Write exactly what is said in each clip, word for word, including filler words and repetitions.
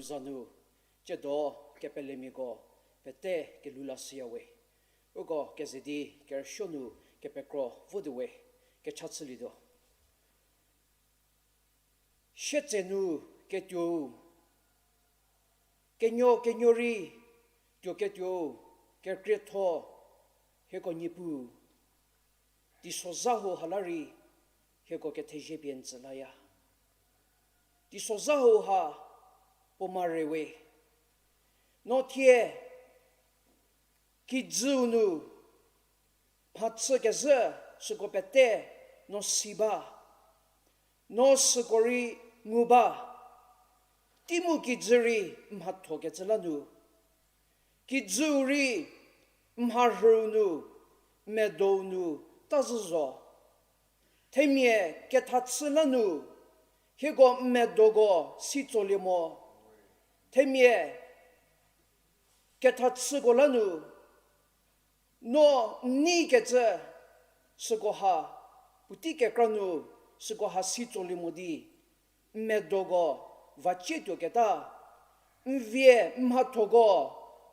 za nu, tsiedo kepelemiako pete kelhou lashüya we. Uko keze di kerüsuo nu kepekro votuo we, kecha chülietuo. Sietse nu ketuou, kenuo kenuo rei tuoketuou, kekrietho, hieko Niepuu, teisozha hau ha la rei hieko kethezie pie n tsü laya. Teisozha hau ha puo mare we. No thie kijüu nu mhachü kezhü süko pete no si ba, no süko rei ngu ba, tei mu kijü rei mhatho kecü la nu, kijüu rei mharhüu nu, medou nu ta zhü zo. Themia kethachü la nu, hieko medoko si tsolie mo. Themia kethachüko la nu, no nei kecü süko ha, puotei kekra nu süko ha si tsolie mo di, n medoko vacie tuoketa, n vie n mhathoko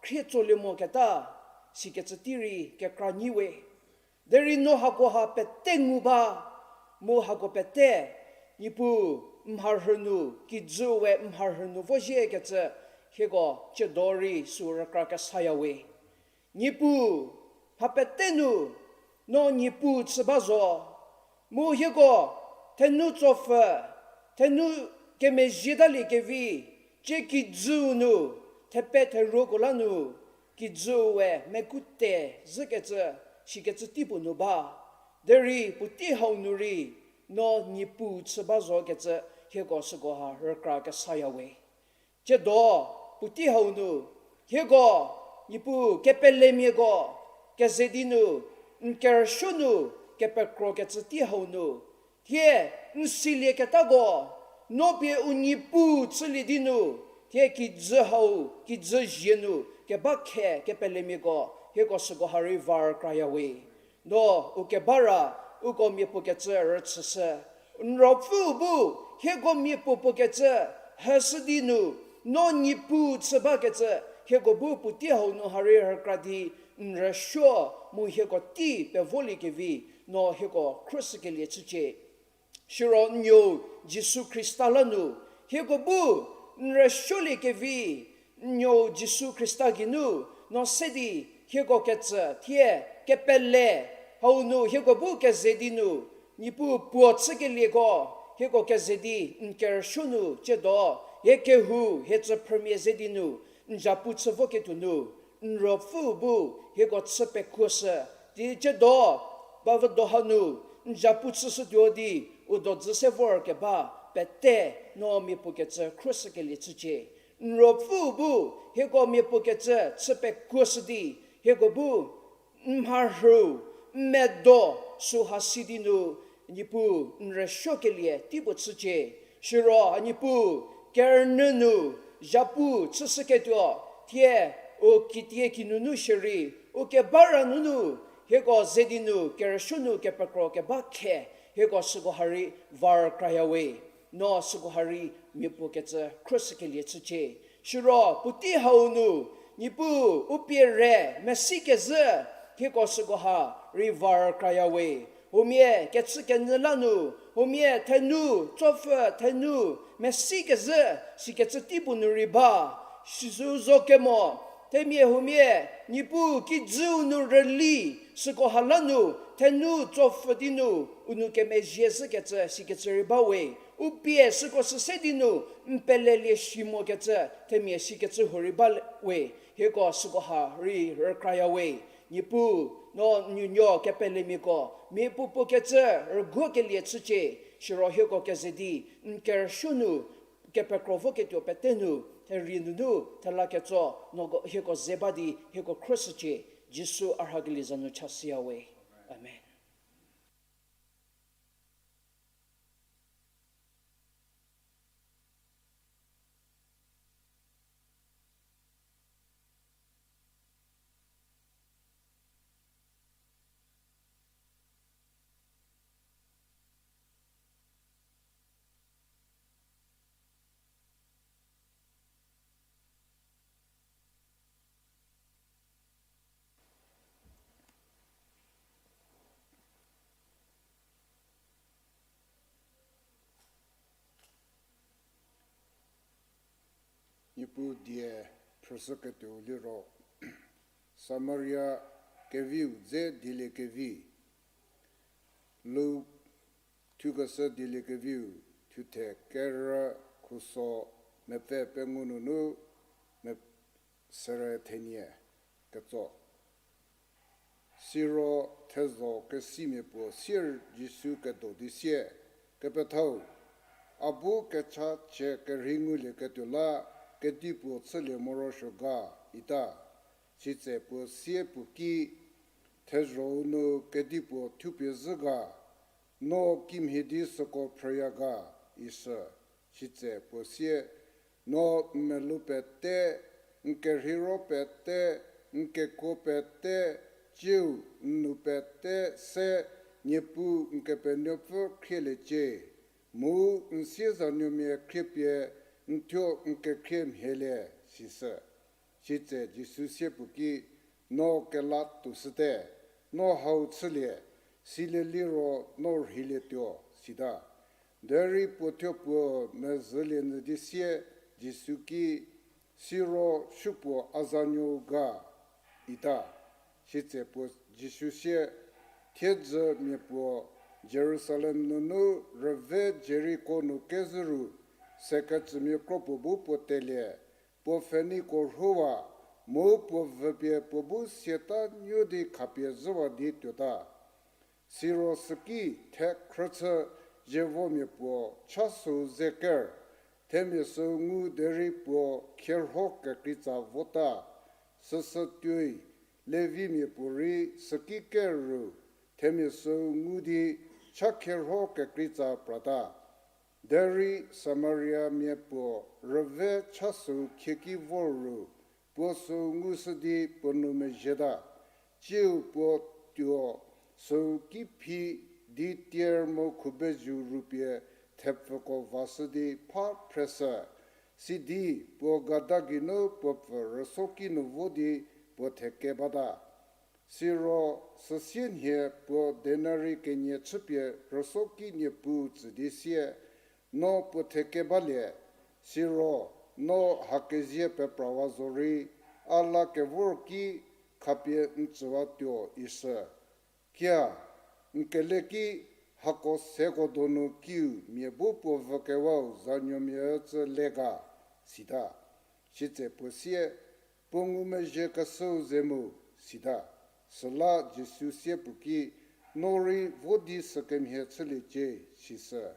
khrie tsolie moketa, sikecü tei rei kekra nyi we. Derei no hako ha pete ngu ba, mu hako pete, Niepuu, n mharhü nu, kijüu we n mharhü nu vozhie kecü, hieko tsiedo rei sü rükra kesaya we. Niepuu, mha pete nu, no Niepuu chü ba zo, mu hieko, thenu tsopfü, thenu kemezhie talie kevi, tsie kijüu nu, thepe theruoko la nu, kijüu we mekute zhükecü, sikecü tei puo nu ba. Derei puotei hau nu rei, no Niepuu chü ba zo kecü, hieko süko ha rükra kesaya we. Tsiedo, puotei hau nu, hieko, Niepuu kepelemiako, keze di nu, n kerüsuo nu, kepekro kecü tei hau nu, thie, n silieketako, no pie u Niepuu chülie di nu, thie kijü hau, kijü zhie nu, keba khe kepelemiako, hieko süko ha rei var kraya we. No u keba ra, uko miapuo kecü rüchüshü. N Ruopfüu bu, hieko miapuo puo kecü, heshü di nu, no Niepuu chü ba kecü, hieko bu puotei hau nu ha rei rükra di, n rüsuo mu hieko tei pevolie kevi, no hieko khruoshükelie chücie. Siro n nuou Jisu Khrista la nu, hieko bu n rüsuolie kevi, n nuou Jisu Khrista geinu, no se di, hieko kecü, thie, kepele, hau nu, hieko bu keze di nu, Niepuu puo chükelieko, hieko keze di, n kerüsuo nu, tsiedo, hie kehou, hie tsüphrümia ze di nu, n zapu chü voketuo nu, n Ruopfüu bu, hieko chü pekuoshü, di tsiedo, bavüdo hanu, n zapu chüshütuo di, u dodzü se vor keba, pete, no miapuo kecü khruoshükelie chücie. N Ruopfüu bu, hieko miapuo kecü chü pekuoshü di, hieko bu, n mharhüu, n medo, süha si di nu, Niepuu n rüsuokelie tei puo chücie. Siro a Niepuu, kerünyü nu, zapu chüshüketuo, thie, u kitie kinunu shierei, u keba ra nunu, hieko ze di nu, kerüsuo nu kepekro keba khe, hieko süko ha rei var kraya we. No süko ha rei miapuo kecü khruoshükelie chücie. Siro puotei hau nu, Niepuu u pie re mesi kezhü, hieko süko ha rei var kraya we. Huomia kechükenyü la nu, huomia thenu, tsopfü, thenu, mesi kezhü, sikecü tei puo nu rei ba, sizü zo kemo, themia huomia, Niepuu kijüu nu rüli, süko ha la nu, thenu, tsopfü di nu, u nou kemezhie zhükecü, sikecü rei ba we. U pie süko süse di nu, n pelelie shi mokecü, themia sikecü huo rei ba we. Hieko süko ha rei rükraya we. Niepuu, no n nuonuo kepelemiako, miapuo puo kecü rüguokelie chücie, siro hieko keze di, n kerüsuo nu, kepekro voketuo pete nu, therie nunu, thela ketso, no hieko ze ba di, hieko khruoshücie, Jisu a rhakelie za nu chashüya we. Amen. Pu die phrüshüketuou liro, Samaria keviu dze dieliekevi. Lu thukeshü dieliekeviu, thuthe kerü khuso mepfü pengou nunu me-, sere thenie ketso. Siro thezho kesimia puo sier Jisu kedo di sie, Kepethau, a bu kechachie kerhei ngulieketuo la kedipuo chülie morosuo ga, ita. Sitse puo sie puo ki, Thezho-u nu kedipuo thupie zhü ga, no kimhie di süko phrüya ga, isü. Sitse puo sie, No n melou pete, n kerheiro pete, n kekuo pete, tsiu n nou pete se Niepuu n Kepenuopfü khrieliecie, mu n siezanuomia khriepie n thuo n kekhrie mhielie, sisü. Sitse Jisu sie puo ki, No kela toushüte, no hau chülie, silie liro no rheilietuo, sita. Derei puo thuo puo mezhülie nyü di sie Jisu ki, Siro supuo a zanuou ga, ita. Sitse puo Jisu sie, Thiedzü mia puo Jerusalem nunu rüve Jeriko nu kezhü ru, sekecümia kro puo bu puo telie, puo pfheniko rhuwa, mu puo vüpie puo bu siata nuo di khapie zhüwa di tuota. Siro süki thekhrüchü zievomia puo cha süu ze ker, themia süu ngu derei puo khierho kekreitsa vota. Süsü tuoi, Levimia puorei süki ker ru, themia süu ngu di cha khierho kekreitsa prata. Derei Samariamia puo rüve cha süu khieki vor ru, puo süu ngushü di puo nou mezhieta. Tsiu puo tuo süu ki phi di tier mu khubezhou rupie thepfüko vashü di pha phreshü. Sidi puo gada geinu puo pfü rüso ki nu vo di puo theke bata. Siro süsie nhie puo denari kenie chüpie rüso ki niepuu tsü di sie, No puo theke balie, siro no hakezie peprawa zorei, a la kevor ki khapie n tsüwatuo, isü. Kia, n kele ki hako seko donu kiu mia bu puo vükewau zanuomia ücü le ga, sita. Sitse puo sie, Puo ngumezhie keshüu ze mu, sita. Süla Jisu sie puo ki, No rei vo di sükemhie chüliecie, sisü.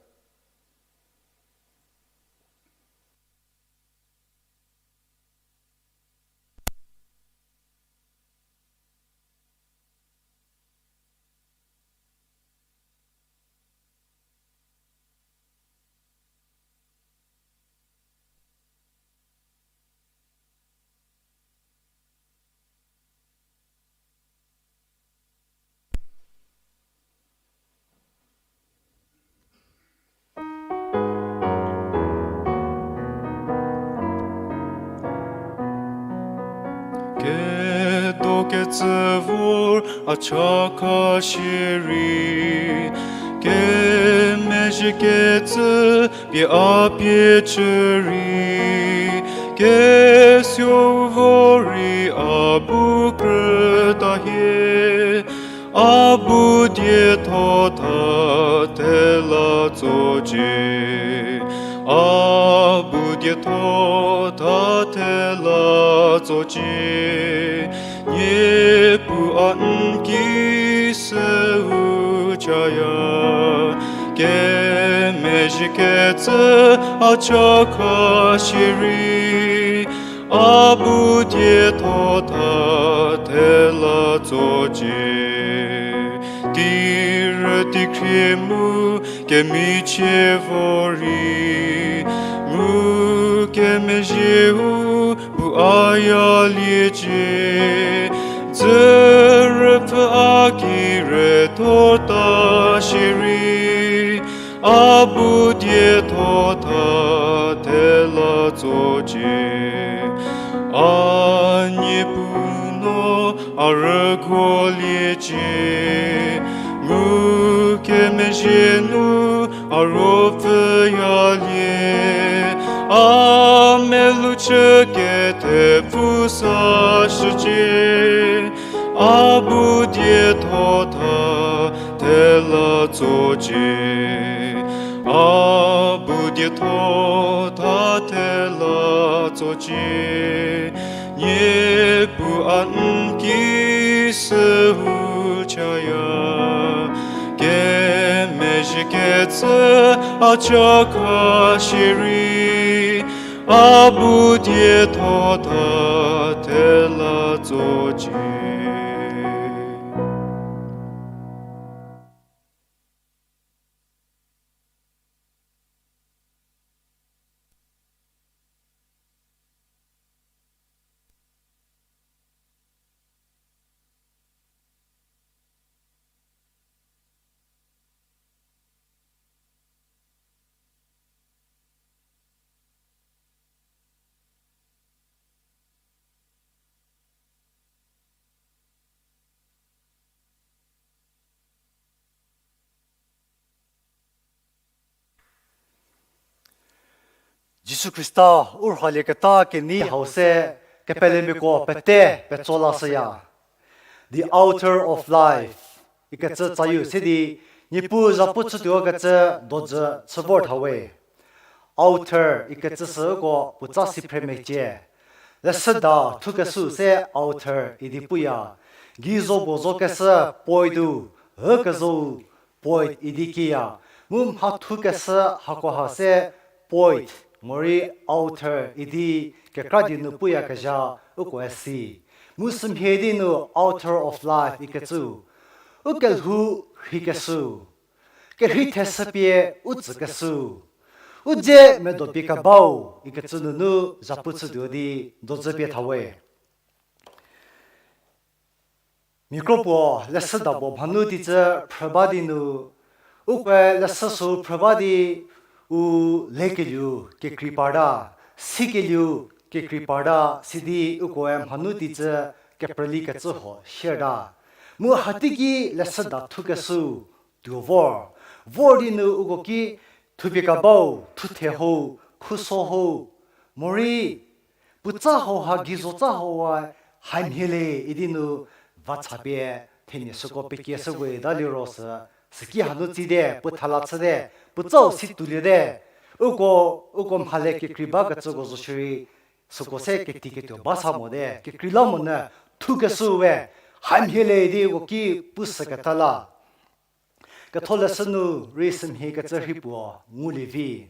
Kedokecü vor a chakha shierei, kemezhiekecü pie a pie chürei, kesuo vorei a bu krüta hie, a bu dietho tha thela tsocie, a bu dietho tha thela tsocie, Niepuu a n ki süu chaya, kemezhiekecü a chakha shierei, a bu dietho tha thela tsocie. Teirü teikhrie mu kemichie vorei, ngukemezhieu bu a yaliecie, dzürüpfü a ki re thota shierei, a bu dietho tha thela tsocie. A Niepuu no a rüguoliecie, ngukemezhie nu a ruopfü yalie, a melou chü Kethepfu sa shücie, a bu dietho tha thela tsocie. A bu dietho tha thela tsocie. Niepuu a n ki süu chaya. Kemezhie kecü a cha kha shierei, a bu dietho tha thela tsocie. Jisu Khrista u rhalieketa kenei hau se kepelemiako pete petso lashüya. The Author of Life ikecü tsayu se di, Niepuu zhapu chütuo kecü dojü chü vor thawe. Author ikecü süko puotsa si phremetie. Leshüda thukeshü se author idi puya. Geizo puo zo keshü poet-u, hükezou poet idi kiya. Mu mha thukeshü hakoha se poet, morei author idi kekra di nu puyakezha ukoe si. Mu sümhie di nu Author of Life ikecü, u kelhou rheikeshü, kerhei theshü pie u tsükeshü, u dze medo pie kebau ikecü nunu zhapu chütuo di dojü pie thawe. Mia kro puo leshüda puo mhanu teicü phrü ba di nu, ukoe leshü sü phrü ba di u lekelieu kekrei parta, sikelieu kekrei parta, sidi ukoe mhanu teicü keprüli kecü huo shierta. Mu hateiki leshüda thukeshü tuo vor. Vor di nu uko ki thupie kebau, thuthe ho, khuso ho, morei puotsa hauha geizo tsa hauha hamhie le idi nu va cha pie thenie süko pekieshü we ta liro sü, süki hanu tsite, puo thala chüte, puotsau si tuoliete, uko, uko mhale kekrei bakecüko zo shierei, süko se ketiketuo ba sa mote, kekreilamonyü thukeshü we hamhie le idi uko ki pushüketa la. Ketholeshü nu rei sümhie kecü rhei puo ngulie vi.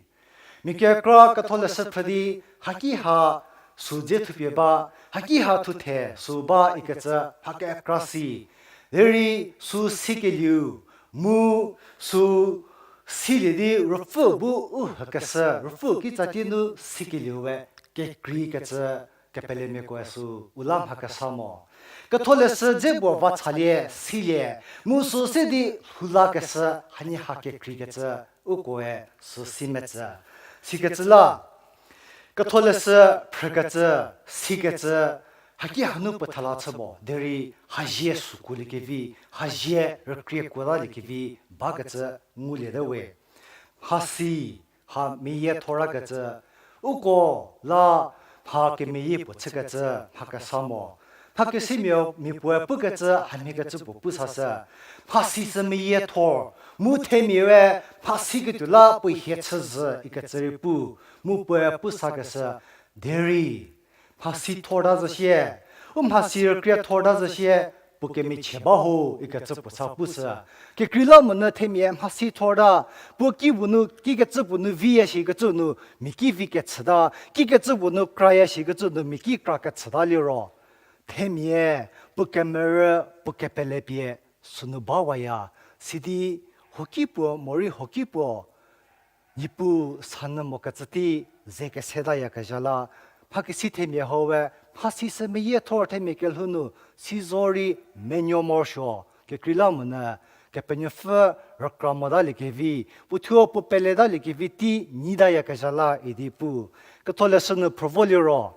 Mia kekra Ketholeshü phrü di haki ha sü dze thupie ba, haki ha thuthe sü ba ikecü mha kekra si. Derei sü sikelieu, mu sü silie di Ruopfü bu u hükeshü, Ruopfü kitsatie nu sikelieu we kekreikecü kepelemiakoe sü u la mha kesa mo. Ketholeshü dze puo va chalie, silie, mu sü se di lhoulakeshü hanie ha kekreikecü ukoe sü si metsü. Sikecü la, Ketholeshü phrükecü, sikecü, haki hanu puo thala chü mo, derei hazie sükuoliekevi, hazie rükrie kuotaliekevi bakecü nguliete we. Mhasi, ha meyiethorkecü, uko la mha kemeyie puo chükecü mha kesa mo. Mha kesimia mia puoe pukecü hamhiekecü puo pu sashü. Mhasi sü meyiethor, mu themiae mhasiketuo la puo hie chüzhü ikecü rei pu, mu puoe pu sakeshü, derei mhasi thorta zhü sie, u mhasi rükrie thorta zhü sie, puo kemichie ba ho ikecü puo sa pushü. Kekreilamonyü themia mhasi thorta, puo ki puo nu, kikecü puo nu viya shikecü nu mia ki vi kechüta, kikecü puo nu kraya shikecü nu mia ki kra kechüta liro, themia puo kemerü, puo kepele pie sünu bawaya, sidi hoki puo morei hoki puo Niepuu sanyü mokecü tei ze kesetaya kezha la, mhakesi themia hau we mhasi sü meyiethor themia kelhou nu si zorei menuo morosuo, kekreilamonyü Kepenuopfü rükra motaliekevi, puo thuo puo peletaliekevi tei nyitaya kezha la idi pu. Ketholeshü nu phrü vo liro,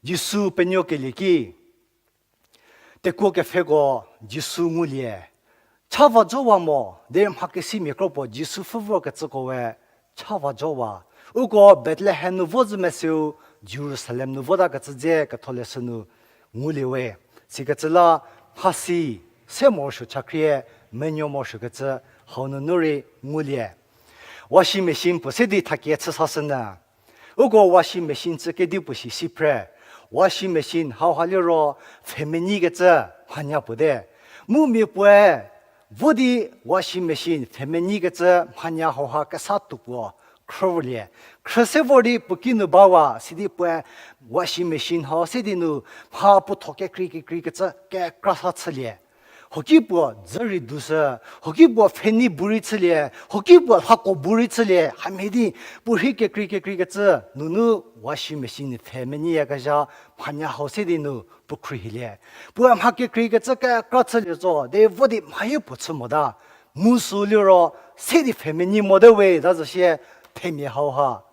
Jisu penuokelie ki, tekuo kepfheko Jisu ngulie. Cha va jowa mo, derei mhakesimia kro puo Jisu pfhü vorkecüko we cha va jowa. Uko Bethlehem nu vo zhü meseu, Jerusalem nu votakecü dze ketholeshü nu ngulie we. Sikecü la mhasi se morosuo chakhrie, menuo morosuokecü hau nunu rei ngulie. Washing machine puo se di thakie chü sashünyü. Uko washing machine chü kedipuo shi si phre. Washing machine hauha liro pfhemenyikecü mhanya puo te. Mu mia puoe vo di washing machine pfhemenyikecü mhanya hauha kesa tuo puo khrülie. Khrü se vor di puo kinu bawa, sidi puoe washing machine hau se di nu mha puotho kekrei kekreikecü kekra sa chülie. Hoki puo dzü rei dushü, hoki puo pfhenei bu rei chülie, hoki puo lhako bu rei chülie, hamhie di puo rhei kekrei kekreikecü nunu washing machine pfhemenyiyakezha mhanya hau se di nu puo khrühilie. Puoe mha kekreikecü kekra chülie zo, de vo di mha-i puo chü mota. Mu sü liro, se di pfhemenyi mote we, ta zo sie, themia hauha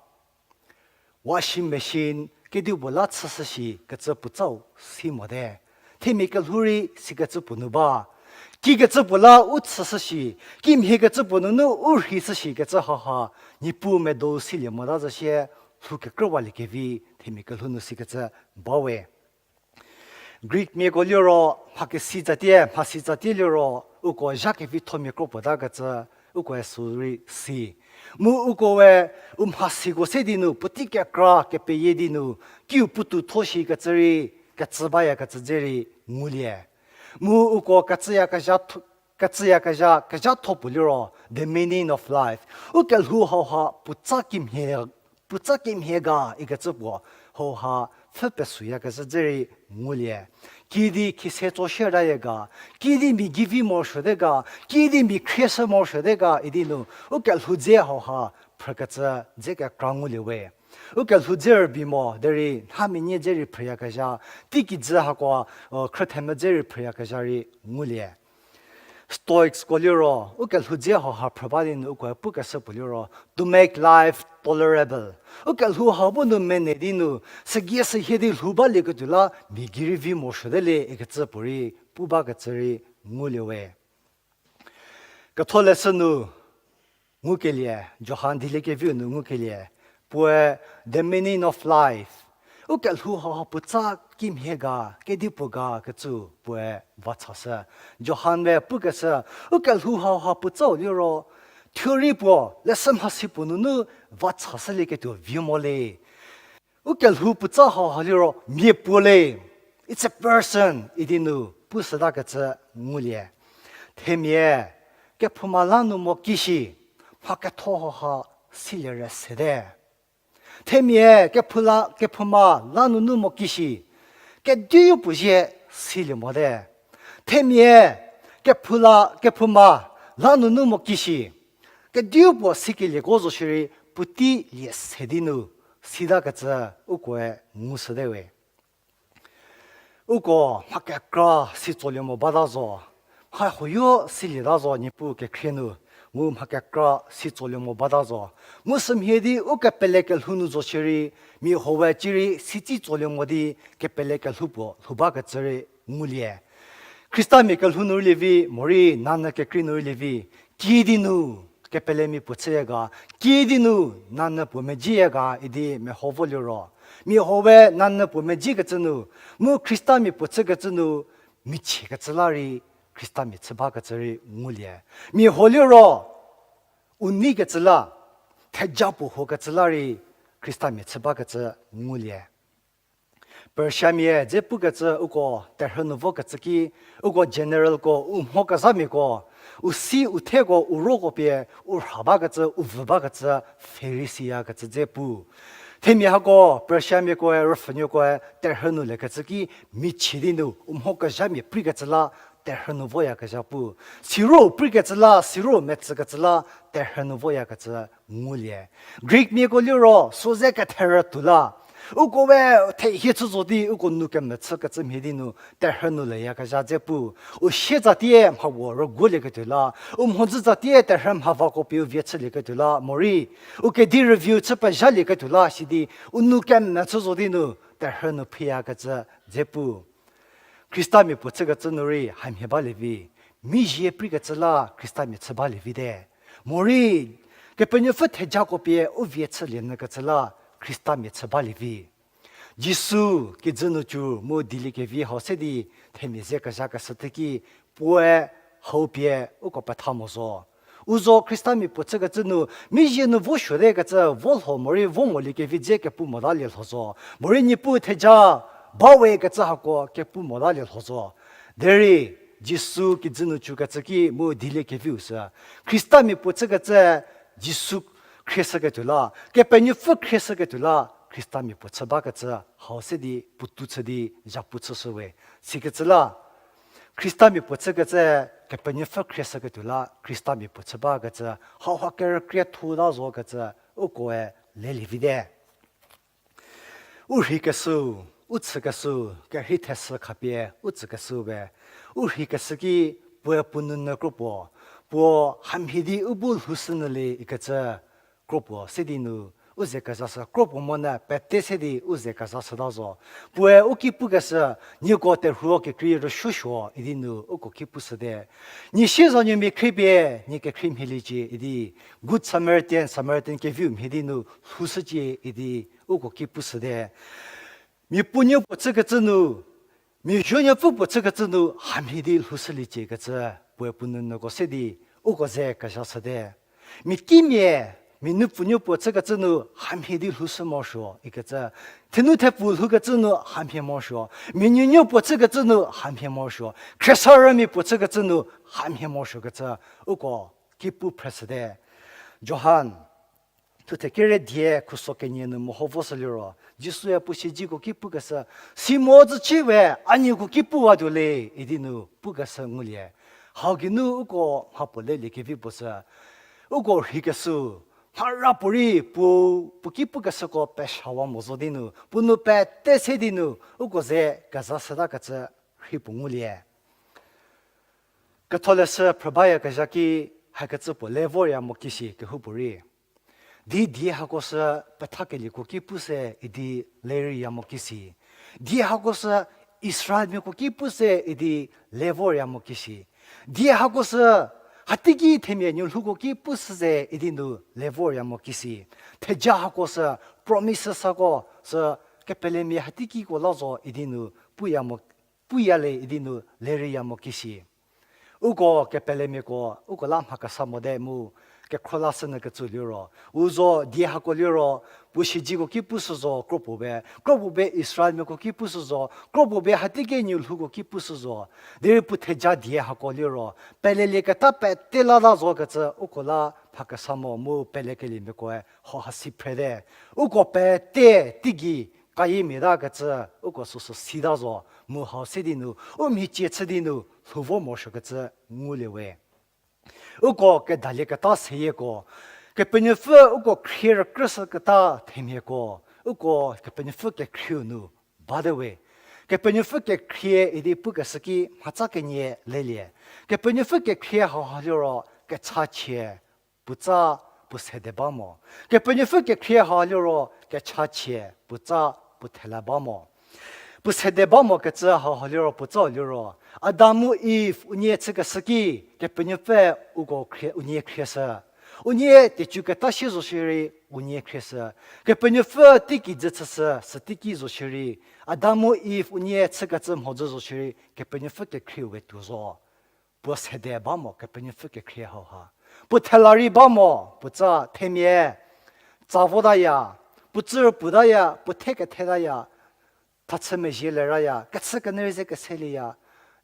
washing machine kedipuo la chüshü shikecü puo tsau si mote. Themia kelhou rei sikecü puo nu ba. Kikecü puo la u chüshü shi, kimhiekecü puo nunu u rheishü shikecü hauha, Niepuu medo silie mota zo sie, lhou kekrüwaliekevi, themia kelhou nu sikecü ba we. Greek miako liro, mhakesi tsatie, mhasi tsatie liro, uko zha kevithomia kro puotakecü, ukoe sü rei si. Mu uko we, u mhasiko se di nu, puotei kekra kepeyie di nu, kiu puotou tho shikecü rei, kecü bayakecü dze rei ngulie. Mu uko kecüyakezha tho-, kecüyakezha, kezhatho puo liro, the meaning of life. U kelhou hauha puotsa kimhie, puotsa kimhie ga ikecü puo, hauha pfhü pesuyakecü dze rei ngulie. Kiüdi khise tso shierayie ga, kiüdi mia gei vi morosuote ga, kiüdi mia khrieshü morosuote ga idi nu, u kelhou dze hauha phrükecü dze kekra ngulie we. U kelhou dze rübei mo derei, nhaminie dze rei phrüyakezha, teikijü hako, khrüthemvü dze rei phrüyakezha rei ngulie. Stoicsko liro, u kelhou dze hauha phrü ba di nu ukoe pukeshü puo liro, to make life tolerable. U kelhou hau bu nu mene di nu, sügie sühie di lhou balieketuo la mia gei rei vi morosuote le ikecü puorei pu bakecü rei ngulie we. Ketholeshü nu ngukelie, Johan Dieliekeviu nu ngukelie, puoe the meaning of life. U kelhou hauha puotsa kimhie ga, kedipuo ga kecü puoe vachashü. Johan we pukeshü, u kelhou hauha puotsau liro, theory puo, leshü mhasi puo nunu vachashülieketuo vi mo le. U kelhou puotsa hauha liro mia puo le, it's a person, idi nu pushütakecü ngulie. Themia, kephouma la nu mo kishi, mha ketho hauha silie re sete. Themia, kephoula, kephouma la nunu mo kishi, kedipuo zie silie mote. Themia, kephoula, kephouma la nunu mo kishi, kedipuo sikelieko zo shierei puotei lie se di nu sitakecü ukoe ngushüte we. Uko mha kekra si tsolie mo bata zo, mha huoyo silieta zo Niepuu kekhrie nu, mu mha kekra si tsolie mo bata zo. Mu sümhie di u kepele kelhou nu zo shierei, mia huoe cierei sitsi tsolie mo di kepele kelhou puo lhou bakecü rei ngulie. Khristamia kelhou nu rei lievi, morei nanyü kekrei nu rei lievi, kiüdi nu kepelemia puo chüya ga, kiüdi nu nanyü puo medziya ga idi meho vo liro, mia huoe nanyü puo medziekecü nu, mu Khristamia puo chükecü nu, michiekecü la rei Khristamia chü bakecü rei ngulie. Mia huo liro, u neikecü la, theja puo huokecü la rei Khristamia chü bakecü ngulie. Persiamia dze pukecü uko terhü nu vokecü ki, uko generalko, u mhokezhamiako, u si u theko, u roko pie, u rha bakecü, u vü bakecü, Fariseeyakecü dze pu. Themia hako Persiamiakoe, rüpfhünuokoe terhü nu lekecü ki, michie di nu u mhokezhamia preikecü la terhü nu voyakezha pu. Siro preikecü la, siro metsükecü la terhü nu voyakecü ngulie. Greekmiako liro, soze ketherü tuo la, uko we thehie chü zo di uko nou kemechükecü mhie di nu terhü nu leyakezha dze pu. U sie tsatie mhapuo rüguolieketuo la, u mhodzü tsatie terhü mhavako pie u vie chülieketuo la, morei u kedi rüviu chü pezhalieketuo la sidi, u nou kemechü zo di nu terhü nu phiyakecü dze pu. Khristamia puo chükecü nu rei hamhie balie vi, mizie preikecü la Khristamia chü balie vite. Morei, Kepenuopfü thejako pie u vie chülie nyükecü la Khristamia chü balie vi. Jisu kijü nu cü mu dieliekevi hau se di themia ze kezha keshü teki puoe hau pie uko petha mo zo. U zo Khristamia puo chükecü nu, mizhie nu vo suote kecü vo lho morei vo moliekevi dze kepu motalie lho zo. Morei Niepuu theja bawe kecü hako kepu motalie lho zo. Derei Jisu kijü nu cükecü ki mu dieliekeviu sü, Khristamia puo chükecü Jisu khrieshüketuo la, Kepenuopfü khrieshüketuo la, Khristamia puo chü bakecü hau se di puotou chü di zhapu chüshüwe. Sikecü la, Khristamia puo chükecü Kepenuopfü khrieshüketuo la, Khristamia puo chü bakecü hauha kerükrietho ta zokecü ukoe lelie vite. U rheikeshü, u chükeshü, kerhei theshü khapie u tsükeshü we. U rheikeshü ki puoe puo nounyü kro puo, puo hamhie di u bu lhoushünyü le ikecü kro puo se di nu u ze kezashü, kro puo monyü pete se di u ze kezashüta zo. Puoe u ki pukeshü, nieko terhuo kekrei rüsuosuo idi nu uko ki pushüte. Nie siezanuomia khriepie nie kekhrie mhieliecie idi Good Samaritan, Samaritan keviu mhie di nu lhoushücie idi uko ki pushüte. Mia puonuo puo chükecü nu, mia zuonuopfü puo chükecü nu hamhie di lhoushüliecie kecü puoe puo nounyüko se di uko ze kezashüte. Mia kimia, mia nupfunuo puo chükecü nu hamhie di lhoushü morosuo ikecü, thenu thepfu lhoukecü nu hamhie morosuo, mia nuonuo puo chükecü nu hamhie morosuo, khriesarümia puo chükecü nu hamhie morosuokecü uko ki pu phreshüte. Johan thuthe kere die khuso kenie nu meho voshü liro, Jisue puo siedziko ki pukeshü, si mo zücie we, a nieko ki puwatuo le idi nu pukeshü ngulie. Hau geinu uko mhapuo leliekevi puo sü, uko rheikeshü, mhara puorei puo, puo ki pukeshüko peshawa mo zo di nu puo nou pete se di nu uko ze kezashütakecü rhei puo ngulie. Ketholeshü phrü bayakezha ki hakecü puo le vorya mo kisi kehoupuorei, di die hako sü pethakelieko ki pushü idi le reiya mo kisi. Die hako sü Israelmiako ki pushü idi le vorya mo kisi. Die hako sü hateiki themia nuolhouko ki pushüze idi nu le vorya mo kisi. Theja hako sü, promises hako sü kepelemia hateikiko la zo idi nu puya mo, puya le idi nu le reiya mo kisi. Uko kepelemiako uko la mha kesa mote mu kekhro lashünyü kecü liro, u zo die hako liro, puo siedziko ki pushü zo kro puo be, kro puo be Israelmiako ki pushü zo, kro puo be hateiki nuolhouko ki pushü zo. Derei puo theja die hako liro, pelelieketa pete lata zokecü uko la mha kesa mo mu pelekeliemiakoe hauha si phrete. Uko pete teigei kayie mia takecü uko süsü sita zo, mu hau se di nu u mhicie chü di nu lhou vo morosuokecü ngulie we. Uko kedalieketa seyieko, Kepenuopfü uko khrie rükrüshüketa themiako, uko Kepenuopfü kekhrieu nu bate we. Kepenuopfü kekhrie idi pukeshü ki mhatsa kenie lelie. Kepenuopfü kekhrie hauha liro kechachie, puotsa puo sede ba mo. Kepenuopfü kekhrie hau liro kechachie, puotsa puo thela ba mo. Puo sede ba mokecü hauha liro puotsa liro, Adam mu Iv unie chükeshü ki Kepenuopfü uko khrie, unie khrieshü. Unie tecüketa sie zo shierei unie khrieshü. Kepenuopfü teiki dzü chüshü, sü teiki zo shierei, Adam mu Iv unie chükecü mhodzü zo shierei Kepenuopfü kekhrieu we tuo zo. Puo sede ba mo Kepenuopfü kekhrie hauha. Puo thela rei ba mo, puotsa themia tsa votaya, puo tsü rüputaya, puo the kethetaya, thachü mezhie leraya, kechü kenyü rei ze keselieya.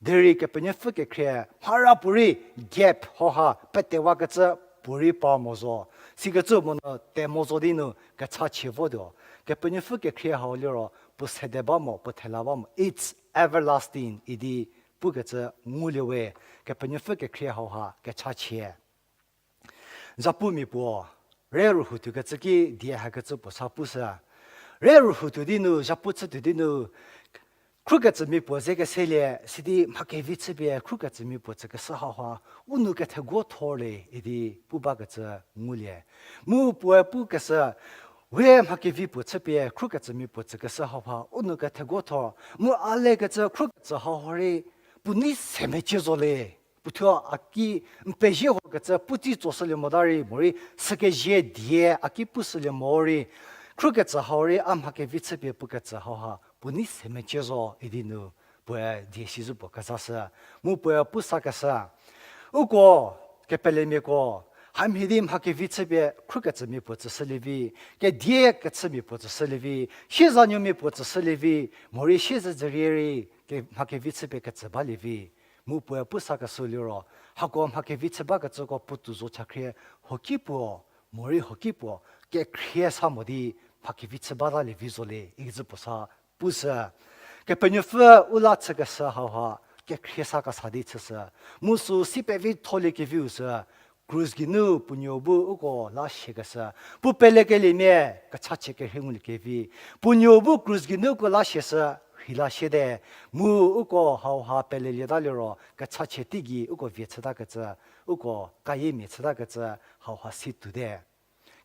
Derei Kepenuopfü kekhrie mhara puorei gap hauha petewakecü puorei par mo zo. Sikecü monyü te mo zo di nu kechachie votuo. Kepenuopfü kekhrie hau liro puo sede ba mo, puo thela ba mo, it's everlasting idi pukecü ngulie we. Kepenuopfü kekhrie hauha kechachie. Zapumia puo, re rühou tuokecü ki die hakecü puo sa pushü. Re rühou tuo di nu zhapu chütuo di nu, khrükecümia puo ze keselie, sidi mha kevi chüpie khrükecümia puo tsükeshü hauha u nou ketheguo thorlie idi pu bakecü ngulie. Mu puoe pukeshü, we mha kevi puo chüpie khrükecümia puo tsükeshü hauha u nou ketheguo thor. Mu a lekecü khrükecü hauha rei puo nei se mecie zo le. Puothuo a ki n pezie hokecü puotei tsoshülie mota rei morei sükezie die a ki pushülie mo rei, Khrükecü hau rei a mha kevi chüpie pukecü hauha puo nei se mecie zo idi nu puoe die si zhü puo kezashü. Mu puoe pu sakeshü, uko kepelemiako, hamhie di mha kevi chüpie khrükecümia puo tsüshülievi, kedie kechümia puo tsüshülievi, siezanuomia puo tsüshülievi, morei siezedzürie rei ke- mha kevi chüpie ketsü balievi. Mu puoe pu sakeshü liro, hako mha kevi chü bakecüko puotou zo chakhrie, hoki puo, morei hoki puo, kekhrie sa mo di mha kevi chü batalie vi zo le ikecü puo sa pushü. Kepenuopfü u la chükeshü hauha kekhrie sa kesa di chüshü. Mu sü si pevi tholie keviu sü, krus geinu puo nuo bu uko la siekeshü. Puo pelekeliemia kechachie kerhei nguliekevi, puo nuo bu krus geinu uko la sieshü, rheila siete. Mu uko hauha pelelieta liro kechachie teigei uko vie chütakecü, uko kayiemia chütakecü hauha si tuote.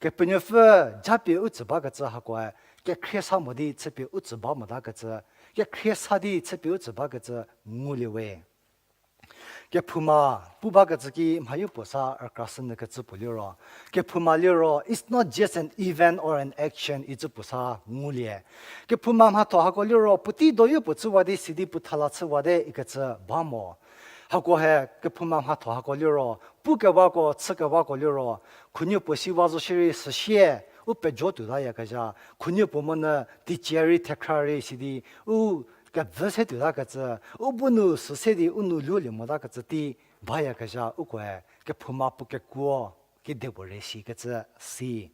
Kepenuopfü japie u tsü bakecü hakoe kekhrie sa mo di chüpie u tsü ba motakecü, kekhrie sa di chüpie u tsü bakecü ngulie we. Kephouma pu bakecü ki mhayo puo sa rükrashünyükecü puo liro, kephouma liro, it's not just an event or an action icü puo sa ngulie. Kephouma mhatho hako liro puotei doyo puo chüwa di sidi puo thala chüwate ikecü ba mo. Hako he kephouma mhatho hako liro, pukewako, chükewako liro, khunuo puo siwa zo shierei süsie, u pejo tuotayakezha, khunuo puo monyü teicie rei thekhra rei sidi, u kevü se tuotakecü, u bu nu süse di u nu lulie motakecü tei bayakezha ukoe kephouma puo kekuo, kedipuo re shikecü si.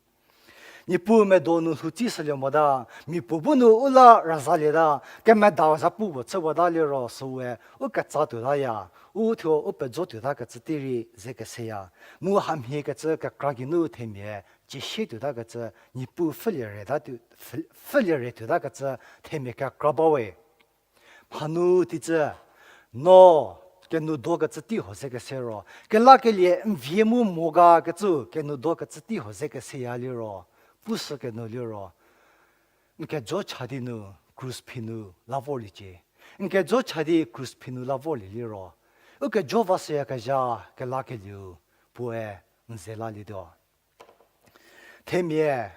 Niepuu medo nu lhou tsishülie mota, mia puo bu nu u la razalieta, kemedau zapu puo chüwata liro süwe, u ketsa tuotaya, u thuo u pejo tuotakecü tei rei ze keseya. Mu hamhiekecü kekra geinu themia, ciesie tuotakecü, Niepuu pfhülie re tuo, pfhü-, pfhülie re tuotakecü themia kekra bawe. Mhanu teicü, no, kenoudokecü tei ho ze kese ro, kelakelie n vie mu mo ga kecü kenoudokecü tei ho ze keseya liro, pushü keno liro, n kejo cha di nu krus phi nu la vorliecie. N kejo cha di krus phi nu la vorlie liro, u kejo vashüyakezha kelakelieu puoe n ze lalietuo. Themia,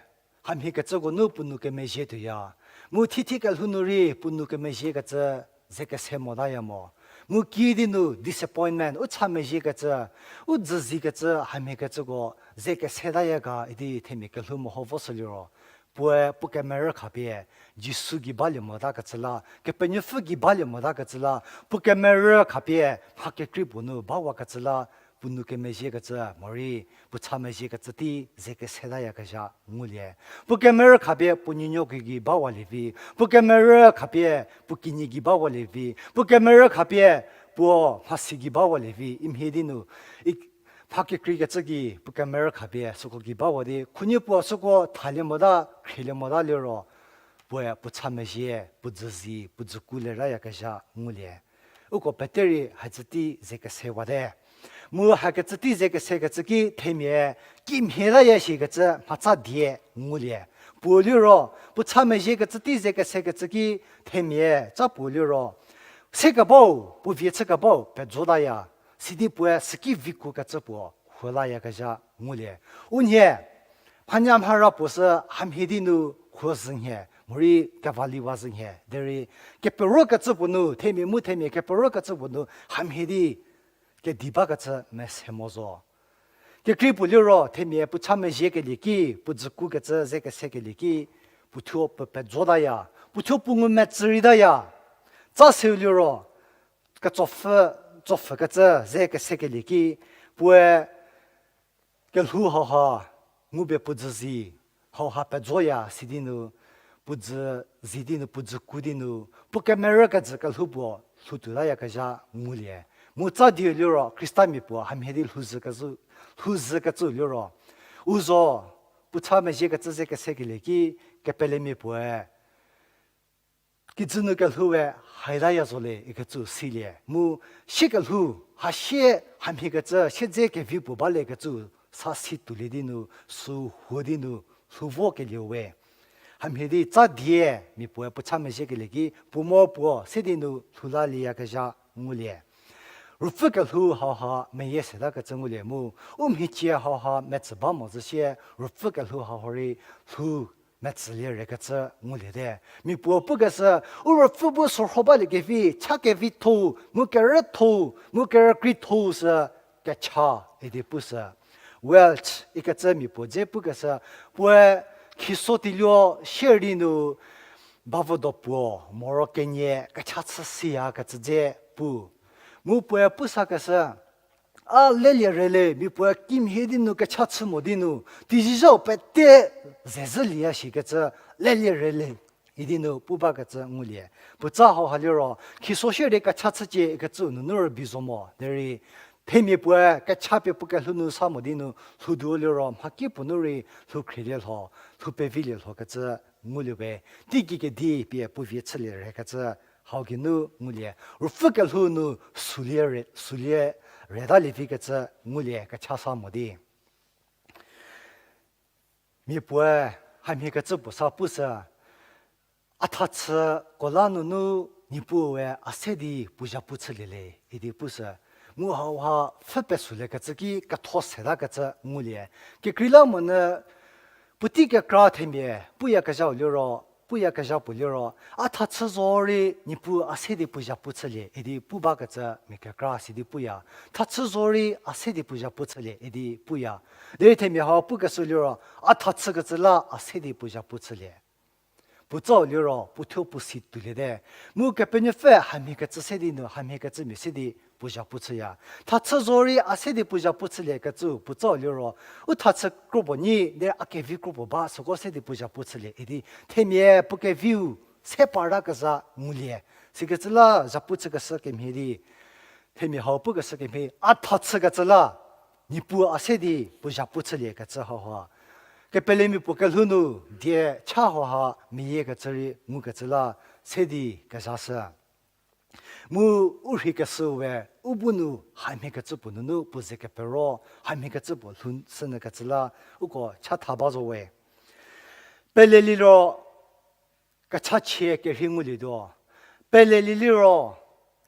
hamhiekecüko nu puo nou kemezhie tuoya. Mu thithie kelhou nu rei puo nou kemezhiekecü ze kese motaya mo. Mu kiüdi nu disappointment, u cha mezhiekecü, u dzüzikecü, hamhiekecüko ze kesetaya ga idi themia kelhou meho voshü liro, puoe puo kemerü khapie, Jisu gei balie motakecü la, Kepenuopfü gei balie motakecü la, puo kemerü khapie mha kekrei puo nu bawakecü la, puo nou kemezhiekecü morei puo cha mezhiekecü tei ze kesetayakezha ngulie. Puo kemerü khapie puo nuonuoko gei bawalie vi, puo kemerü khapie puo kinyi gei bawalie vi, puo kemerü khapie puo mhasi gei bawalie vi, imhie di nu, i- mha kekreikecü gei puo kemerü khapie süko gei bawa di, khunuo puo süko thalie mota, khrielie mota liro, puoe puo cha mezhie, puo dzüzi, puo dzüku lerayakezha ngulie. Uko peterei hacü tei ze kesewate. Mu hakecü tei ze kesekecü ki themia, kimhie taya shikecü mhatsa die ngulie. Puo liro, puo cha mezhiekecü tei ze kesekecü ki themia, ca puo liro, sekebau, puo vie chükebau pejotaya, sidi puoe süki vikukecü puo huolayakezha ngulie. Unhie, mhanya mhara puo sü hamhie di nu huo zhü nhie, morei kevaliwa zhü nhie, derei keperokecü puo nu, themia mu themia keperokecü puo nu hamhie di kedi bakecü mese mo zo. Kekrei puo liro, themia puo cha mezhiekelie ki, puo dzükukecü ze kesekelie ki, puo thuo puo pejotaya, puo thuo puo ngumetsü reitaya. Ca seu liro, ketsopfü, tsopfükecü ze kesekelie ki, puoe kelhou hauha, ngupie puo dzüzi, hauha pejoya sidi nu, puo dzüzi di nu, puo dzüku di nu, puo kemerü kejü kelhou puo lhou tuotayakezha ngulie. Mu ca dieu liro, Khristamia puo hamhie di lhouzü kecü, lhouzü kecü liro, u zo, puo cha mezhiekecü ze kesekelie ki, kepelemia puoe kijü nu kelhoue haitaya zo le ikecü silie. Mu sie kelhou, ha sie hamhiekecü, siedze kevi puo balekecü sa si tuolie di nu, sü huo di nu, lhou vokelieu we. Hamhie di ca die mia puoe puo cha mezhiekelie ki, puo mo puo se di nu lhou lalieyakezha ngulie. Ruopfü kelhou hauha meyie setakecü ngulie mu, u mhicie hauha metsü ba mo zhü sie, ruopfü kelhou hauha rei lhou metsülie re kecü nguliete. Mia puo pukeshü, u ruopfü bu sorho baliekevi, cha kevitho, mu kerütho, mu kerükritho sü kecha idi pushü. Wealth ikecü mia puo dze pukeshü, puoe khiso tiluo shierei nu bavodo puo, moro kenie kecha chü siya kecü dze pu. Mu puoe pusakeshü, a lelie rele, mia puoe kimhie di nu kecha chü mo di nu, tizizhau pete zezhüliya shikecü, lelie rele idi nu pu bakecü ngulie. Puotsa hauha liro, khiso shierei kecha chücie ikecü nunu rübei zo mo, derei themia puoe kecha pie puo kelhou nu sa mo di nu, lhouduo liro, mhakipuo nu rei lhou khrielie lho, lhou pevilie lho kecü ngulie we, teigei kedi pie puo vie chülie re kecü hau geinu ngulie. Ruopfü kelhou nu sulie re, sulie reta lievi kecü ngulie kecha sa mo di. Mia puoe hamhie kecü puo sa pushü, a thachüko la nunu Niepuue a se di puo zhapu chülie le idi pushü. Mu hauha pfhü pesuliekecü ki ketho setakecü ngulie. Kekreilamonyü puotei kekra themia puyakezhau liro, puyakezha puo liro, a thachü zorei Niepuu a se di puo zhapu chülie idi pu bakecü mia kekra sidi puya. Thachü zorei a se di puo zhapu chülie idi puya. Derei themia hau pukeshü liro, a thachükecü la a se di puo zhapu chülie. Puotsau liro, puothuo puo si touliete. Mu Kepenuopfü hamhiekecü se di nu, hamhiekecü mia se di puo zhapu chüya. Thachü zorei a se di puo zhapu chülie kecü puotsau liro, u thachü kropuo nyi, derei a kevi kropuo ba, süko se di puo zhapu chülie idi. Themia puo keviu se partakezha ngulie. Sikecü la zhapu chükeshü kemhie di. Themia hau pukeshü kemhie, a thachükecü la, Niepuu a se di puo zhapu chülie kecü hauha. Kepelemia puo kelhou nu, die cha hauha meyiekecü rei ngukecü la, se di kezhashü. Mu u rheikeshü we, u bu nu hamhiekecü puo nunu puo ze kepero, hamhiekecü puo lhou sünyükecü la, uko chatha ba zo we. Pele liro, kechachie kerhei ngulietuo. Pelelie liro,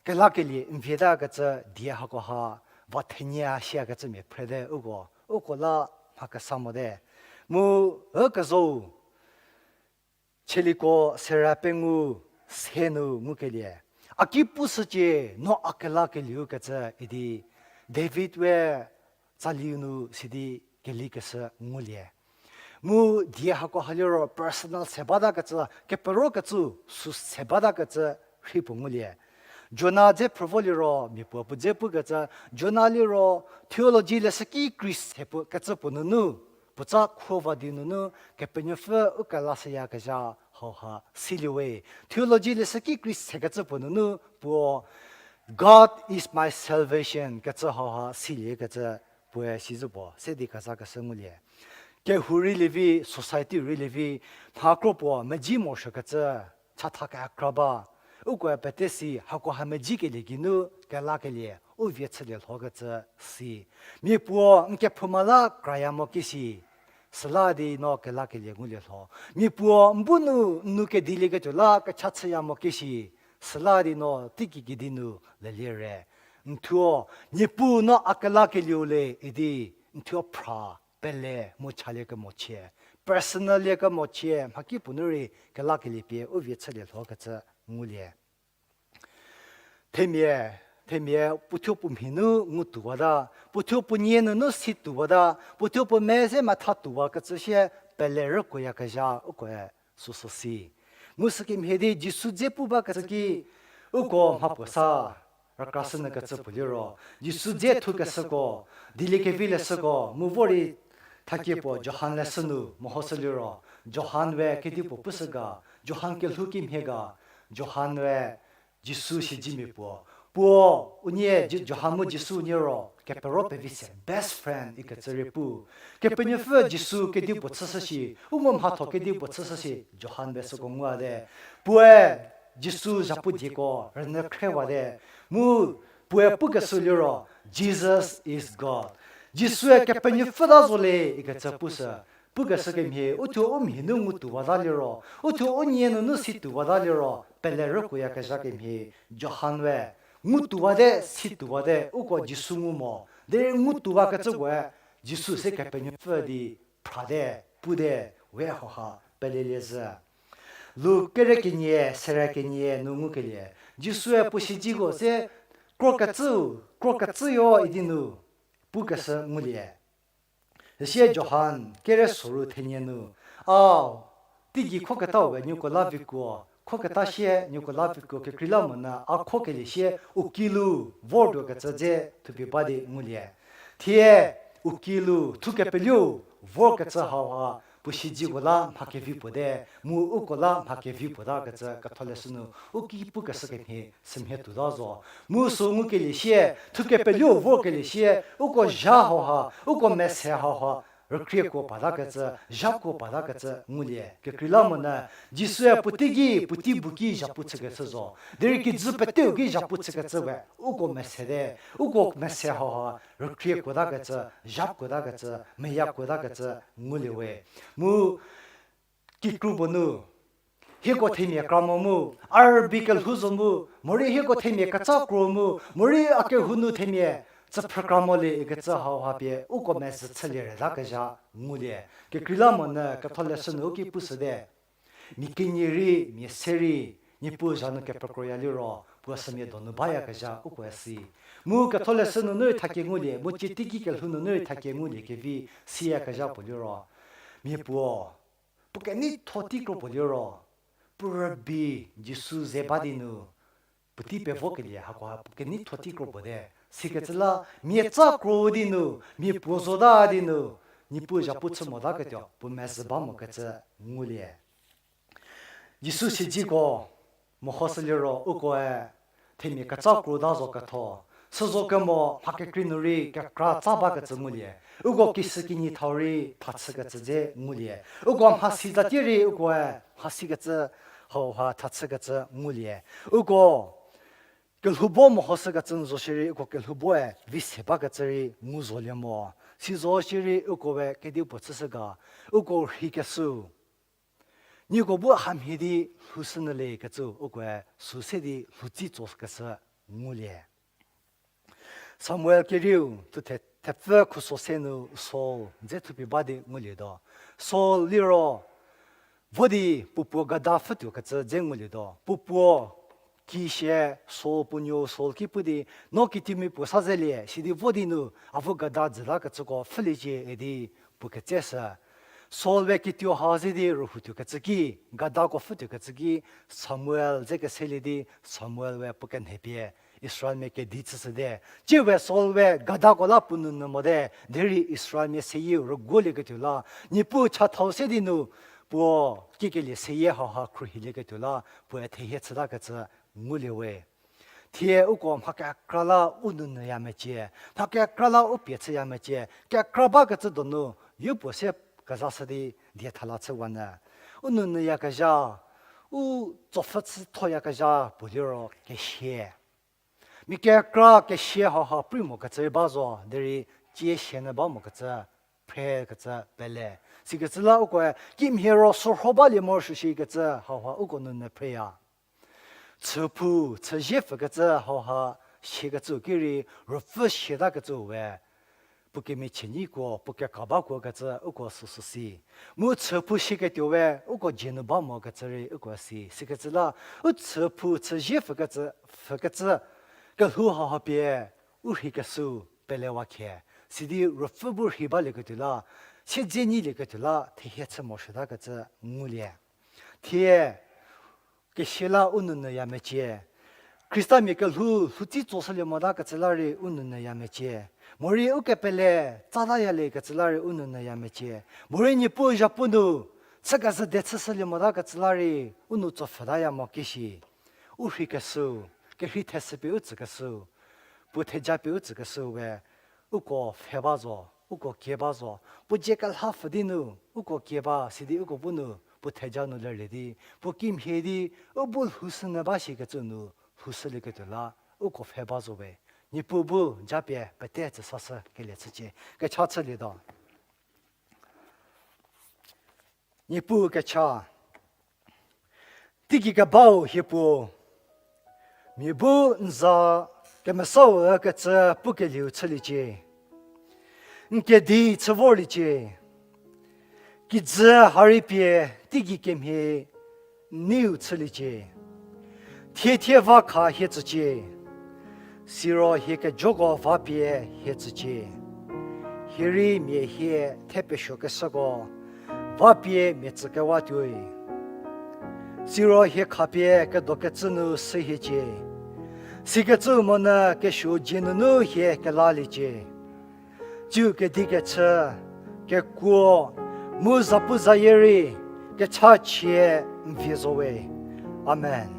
kelakelie n vietakecü die hakoha, va thenie a siakecü mia phrete uko, uko la mha kesa mote. Mu, ükezou, Chieliko sera pengou se nu ngukelie. A ki pushücie, no a kelakelieu kecü idi David we tsaliu nu sidi kelikeshü ngulie. Mu die hakoha liro personal se batakecü, keperokecü, sü se batakecü rhei puo ngulie. Jona dze phrü vo liro, mia puo puo dze pukecü, Jona liro, theology leshüki krei se puo kecü puo nunu, puotsa khuo va di nunu, Kepenuopfü u kelashüyakezha hauha silie we. Theology leshüki krei sekecü puo nunu, puo, God is my salvation kecü hauha siliekecü puoe sizü puo, se di kezakeshü ngulie. Kehou rei lievi, society rei lievi, mha kro puo medzi morosuokecü, chatha kekra ba. Ukoe pete si, hakoha medzikelie geinu, kelakelie, u vie chülie lhokecü si. Mia puo n kephouma la kraya mo ki si, süla di no kelakelie ngulie lho. Mia puo n bu nu n nou kedilieketuo la kecha chüya mo ki si, süla di no teiki kedi nu lelie re. N thuo, Niepuu no a kelakelieu le idi, n thuo phra, pele mu chalie kemochie, personal lie kemochie, mhakipuo nu rei kelakelie pie u vie chülie lhokecü ngulie. Themia, themia puothuo puo mhi nu ngutuowata, puothuo puo nie nunu situowata, puothuo puo meze metha tuowakecü sie pele rükoyakezha ukoe süsü si. Mu sükemhie di Jisu dze pu bakecü ki, uko mhapuo sa rükrashünyükecü puo liro, Jisu dze thukeshüko, dieliekevi leshüko, mu vo rei thakie puo Johan leshü nu mehoshü liro, Johan we kedipuo pushü ga, Johan kelhou kimhie ga, Johan we Jisu siedzemia puo. Puo, unie, Ji-, Johan mu Jisu unie ro, kepero pevi se, best friend ikecü rei pu. Kepenuopfü Jisu kedipuo chüshü shi, u mu mhatho kedipuo chüshü shi, Johan be süko nguwate. Puoe, Jisu zhapu dieko rünyü khrewate. Mu, puoe pukeshü liro, Jesus is God. Jisue Kepenuopfü ta zo le ikecü pushü. Pukeshü kemhie, uthuo u mhi nu ngutuowata liro, uthuo u nie nunu situowata liro, pele rükoyakezha kemhie, Johan we, ngutuowate, situowate, uko Jisu ngu mo, derei ngutuowakecükoe, Jisu se Kepenuopfü di, phrate, pute, we hauha, pelelie zhü. Lu kere kenie, sere kenie nu ngukelie, Jisue puo siedziko se krokecü, krokecüyo idi nu pukeshü ngulie. Süsie Johan kere soru thenie nu, a, teigei khoketau we nieko la vikuo, khoketa sie nieko la vikuo kekreilamonyü a khokelie sie u kilu vortuokecü dze thupie ba di ngulie. Thie u kilu thukepeliu vorkecü hauha puo siedziko la mha kevi puo te, mu uko la mha kevi puo takecü ketholeshü nu u ki pukeshü kemhie sümhie tuota zo. Mu sü ngukelie sie, thukepeliu vorkelie sie, uko zha hauha, uko mese hauha rükriekuo patakecü, zhakuo patakecü ngulie. Kekreilamonyü Jisue puotei ki, puotei bu ki zhapu chükeshü zo. Derei kijü peteu ki zhapu chükecü we uko mese te, uko mese hauha rükriekuotakecü, zhakuotakecü, meyakuotakecü ngulie we. Mu kikru puo nu, hieko themia kra mo mu, a rübei kelhou zo mu, morei hieko themia ketsa kro mu, morei a kehou nu themia tsüphrü kra mo le ikecü hauha pie uko mezhü chülie reta kezha ngulie. Kekreilamonyü ketholeshü nu u ki pushüte. Mia kenie rei, mia se rei, Niepuu zha nu kepekroya liro, puo sümia donu bayakezha uko si. Mu ketholeshü nunu rei thakie ngulie, mu cieteiki kelhou nunu rei thakie ngulie kevi siyakezha puo liro, mia puo puo keneitho tei kro puo liro, puo rübei Jisu ze ba di nu, puotei pevokelie hakoha puo keneitho tei kro puo te. Sikecü la, mia tsa kro di nu, mia puo zota di nu, Niepuu zhapu chü motaketuo puo mezhü ba mokecü ngulie. Jisu siedziko mehoshü liro ukoe themia ketsa kro ta zo ketho. Süzo kemo mha kekrei nu rei kekra tsa bakecü ngulie. Uko kishükinyi thau rei thachükecü dze ngulie. Uko mhasi tatie rei ukoe mhasikecü hauha thachükecü ngulie. Uko kelhou bo mehoshükecü nu zo shierei uko kelhou boe vi se bakecü rei ngu zolie mo. Sizo shierei ukoe kedipuo chüshü ga, uko rheikeshü nieko bu hamhie di lhoushünyü le kecü ukoe sü se di lhoutsei tsokeshü ngulie. Samuel kerieu thuthe thepfü khuso se nu Saul dze thupie ba di ngulietuo. Saul liro vo di puo puo gada pfhütuokecü dze ngulietuo. Puo puo ki sie Saul puo nuou Saul ki pu di, no kitimia puo sa zelie, sidi vo di nu avu gada jütakecüko pfhüliecie idi puo ketseshü. Saul we kituo ha ze di rühoutuokecü ki, gadako pfhütuokecü ki, Samuel dze keselie di Samuel we puo kenhepie Israelmia kedi chüshüte. Tsie we Saul we gadako la puo nounyü mote, derei Israelmia seyieu rüguolieketuo la, Niepuu chathau se di nu puo kikelie seyie hauha khruohilieketuo la puoe thehie chütakecü ngulie we. Thie uko mha kekra la u nounyüya mecie, mha kekra la u pie chüya mecie, kekra bakecü donu yopuo se kezashü di die thala chüwanyü. U nounyüyakezha, u tsopfhü chüthoyakezha puo liro kesia. Mia kekra kesia hauha prei mokecü rei ba zo, derei tsie sianyü ba mokecü, phrekecü pele. Sikecü la ukoe kimhie ro sürho balie morosuo shikecü hauha uko nounyü phreya. Chüphou, chüzie pfükecü hauha siakecü ki rei ruopfü siatakecü we puo kemichinyiko, puo kekra bakuokecü uko süsü si. Mu chüphou sieketuo we uko dzie nu ba mokecü rei uko si. Sikecü la, u chüphou chüzie pfükecü, pfükecü kelhou hauha pie u rheikeshü pelewa khe. Sidi ruopfü bu rhei balieketuo la, siedze nyilieketuo la thehie chü morosuotakecü ngulie. Thie kesia la u nounyüya mecie. Khristamia kelhou lhoutsei tsoshülie motakecü la rei u nounyüya mecie. Morei ukepele tsatayaliekecü la rei u nounyüya mecie. Morei Niepuu zhapu nu chükezhü de chüshülie motakecü la rei u nou tsopfhütaya mo kishi. U rheikeshü, kerhei theshü pie u tsükeshü, puo theja pie u tsükeshü we uko pfhe ba zo, uko kie ba zo. Puo dzie kelha pfü di nu uko kie ba, sidi uko bu nu puo theja nu lerlie di, puo kimhie di u bu lhoushünyü ba shikecü nu lhoushülieketuo la uko pfhe ba zo we. Niepuu bu japie pete tsüsashü kelie chücie. Kecha chülietuo. Niepuu kecha. Teigei kebau hie puo, mia bu n za kemesau ükecü pukelieu chüliecie. N kedi chü vorliecie. Kijü ha rei pie teigei kemhie neiu chüliecie. Thie thie va kha hie tsücie. Siro hie kejoko va pie hie tsücie. Hie rei mia hie thepesuokeshüko va pie mia tsükewatuoi. Siro hie khapie kedokecü nu sü hiecie. Sikecü monyü kesuo dzie nunu hie kelaliecie. Tsiu kedi kechü, kekuo, mu zapu zayie rei kechachie n vie zo we. Amen.